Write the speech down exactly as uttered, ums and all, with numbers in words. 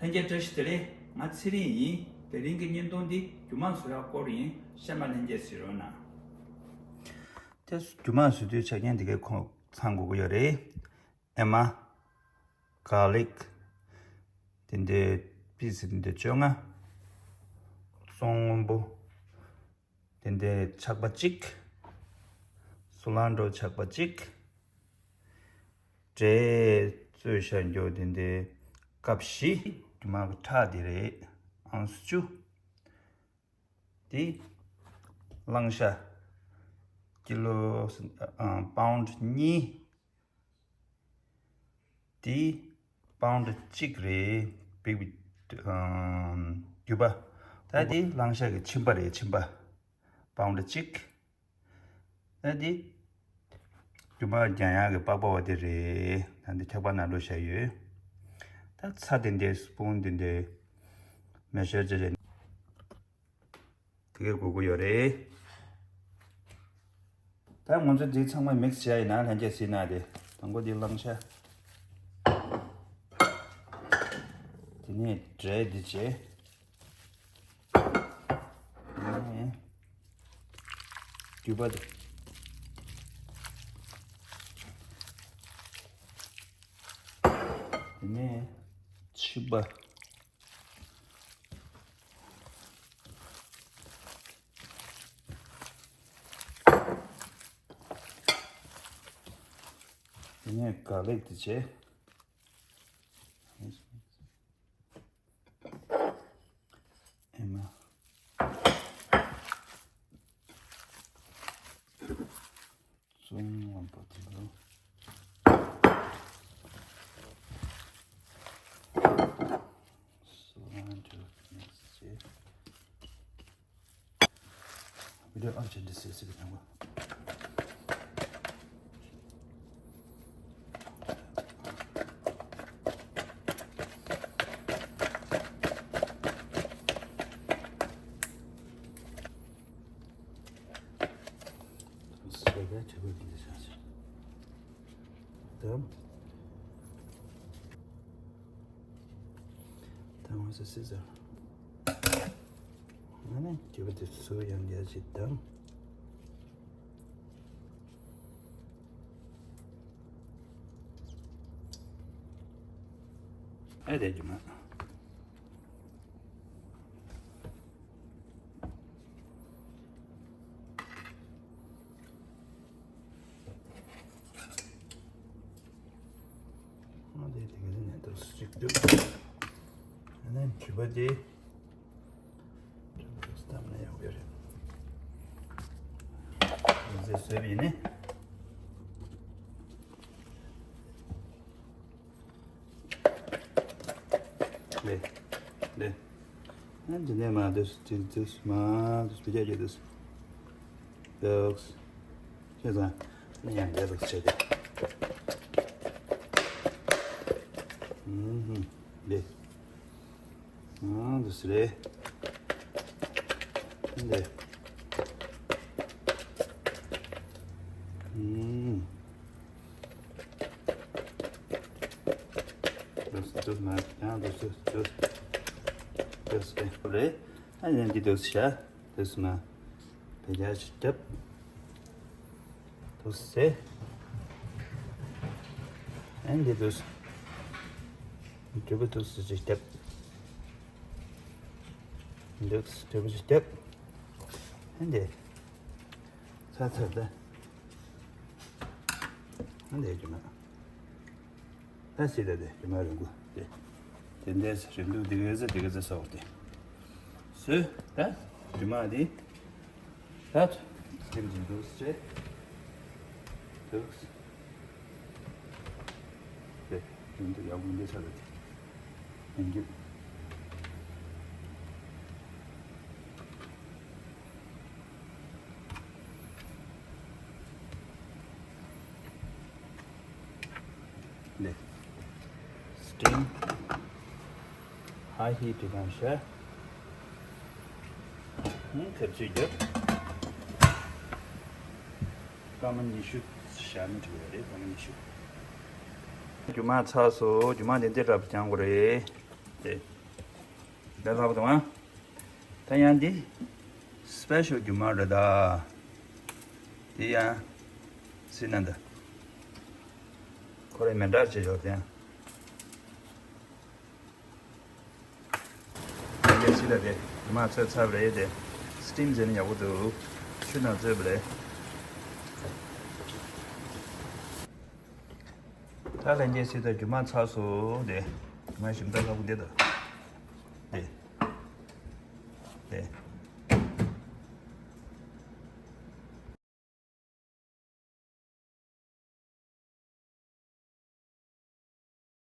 ལྷན་རྒྱས་བཀྲ་ཤིས་བདེ་ལེགས། ང་ཚེ་རིང་ཡིན། དེ་རིང་གི་བརྙན་ཐུང་འདི་རྒྱུ་མ་བཟོ་ཡག་སྐོར་ཡིན། གཤམ་མ་ལྷན་རྒྱས་གཟིགས་རོགས་གནང་། དེ་རྒྱུ་མ་བཟོ་དུས་ཆ་རྐྱེན་འདི་གའི་ཁོང་ཚང་དགོས་ཀྱི་ཡོད་རེད། ཨེ་མ། གར་ལིག་དེ་འདྲའི་པི་སི་དེ་འདྲའི་བཅོ་ལྔ། བཙོང་སྔོན་པོ། དེ་འདྲའི་ཆག་པ་གཅིག་སོ་ལན་ཏྲོ་ཆག་པ་གཅིག་འབྲས་བཙོས་བཞག་རྒྱུ་དེ་འདྲའི་ཀབ་བཞི། རྒྱུ་མ་གི་ཁྲག་དེ་རེད། ཨང་སུ་བཅུ། དེ་གླང་ཤ་ཀི་ལོ་ཨ་པའུན་ཌི་གཉིས། དེ་པའུན་ཌི་གཅིག་རེད། བིག་བིག་ཨམ་རྒྱུ་པ། ད་དེ་གླང་ཤ་གི་ཆིམ་པ་རེད། ཆིམ་པ་པའུན་ཌི་གཅིག་ད་དེ་རྒྱུ་མ་རྒྱག་ཡག་གི་པགས་པ་བ་དེ་རེད། ད་འདི་ཐེག་པ་ནང་འགྲོ་བཞག་ཡོད། ད་ཚྭ་དེ་འདྲའི་སི་པུན་དེ་འདྲའི་མེ་ཤར་བྱས་བྱས། དེ་གའི་དགོས་ཀྱི་ཡོད་རེད། ད་ང་ཚོ་འདི་ཚང་མ་མིག་སི་བྱས་ཡིན་ན་ལྷན་རྒྱས་གཟིགས་ན་དེ། དང་པོ་འདི་གླང་ཤ། དེ་ནས་འབྲས་འདི་བྱས། དེ་ནས་རྒྱུ་པ་དེ། དེ་ནས་ཕྱུ་པ། དེ་ནས་གར་ལིག་དེ་བྱས། ཨེ་མ། བཙོང་སྔོན་པོ་དེ་ལོ། སོ་ལན་ཏྲོ་མིག་སི་བྱས། བི་ཌིའོ་ཨོཕ་བྱས་འདི་སེ་སེ་གི་ནང་གོ། སེ་ག་ཆེ་བོ་འདི་ཟ་ཟེར། དམ། དམ་སེ་སེ་ཟ། ཨ་ནི་ཅི་བ་དེ་སུ་ཡང་རྒྱ་ཆེ་དམ། ཨེ་དེ་རྒྱུ་མ། ཨ་དེ་དེ་ག་ནས་འདུག་སེ་ཅིག་འདུག་ཨ་ནི་རྒྱུ་པ་དེ། ཙམ་ན་ཡག་པོ་རེད། ཡིན་ཟེར་བཟོས་པ་ཡིན་ནི། ལེ། ལེ། ཨ་འདི་ནས་མ་འདུག་འདི་འདུག་མ་འདུག་བེད་སྤྱོད་འདུག་འདུག་ཤེས་ཙང་། ནི་ཡང་འདི་འདུག་བྱས་ཏེ། ཨུམ་ཧུམ། ལེ། ཨང་། འདི་སུ་རེད། འདི། ཨུམ། འདི་སུ་འདི་སུ་མ་ཡང་འདི་སུ་འདི་སུ་འདི་སུ་རེད། ཨ་ནི་འདི་འདི་སུ་བྱ། འདི་སུ་མ། བེད་སྤྱོད་ཞིག་བརྒྱབ། འདུག་སེ། ཨན་འདི་འདུག་སེ། འགྲུལ་པ་འདུག་སེ་ཅིག་བརྒྱབ། འདུག་སེ་འགྲུལ་པ་ཅིག་བརྒྱབ། ཨན་འདི། ཚ་ཚ་ད། ཨན་འདི་རྒྱུ་མ། ད་སྲིད་ད་དེ་རྒྱུ་མ་རིང་པོ་དེ། དེ་འདྲའི་རིང་འདུག་འདི་ག་ཚོད་འདི་ག་ཚོད་སོགས་ཏེ། སོས་ད་རྒྱུ་མ་དེ། ད་དེ་འདི་འདུག་སེ། འདུག་སེ། དེ་རིང་འདུག་ཡག་པོ་འདི་ཚ་ལ་དེ། ཡིན་རྒྱུ། ལེ། སི་ཊིམ། ཧའི་ཧི་ཊི་གང་ཤ། ཧུང་ཐེབས་ཚུལ་རྒྱབ། སྐར་མ་ཉི་ཤུ་བཞག་ན་འགྲིག་པ་རེད། སྐར་མ་ཉི་ཤུ། རྒྱུ་མ་ཚར་སོང་། རྒྱུ་མ་དེ་འདི་འདྲ་བརྒྱངས་དགོས་རེད། དེ། ལས་སླ་པོ་དང་། ད་ཡང་འདི་སི་པེ་ཤལ་རྒྱུ་མ་རེད་ད། འདི་ཡང་སི་ན་འདི་ཁོ་རེ་མེ་འདྲ་བྱེད་ཞོར་དེ་ཡང་། ད་ཡང་སི་ལ་དེ་རྒྱུ་མ་ཚོས་ཚར་བ་རེད་དེ། སི་ཊིམ་བྱས་ན་ཡག་པོ་འདུག་ཆུ་ནང་བཙོས་པ་རེད། ད་ལྷན་རྒྱས་སྲིད་དང་རྒྱུ་མ་ཚར་སོང་དེ། རྒྱུ་མ་ཞིམ་ད་ལྷག་པོ་འདི་དང་། དེ། དེ།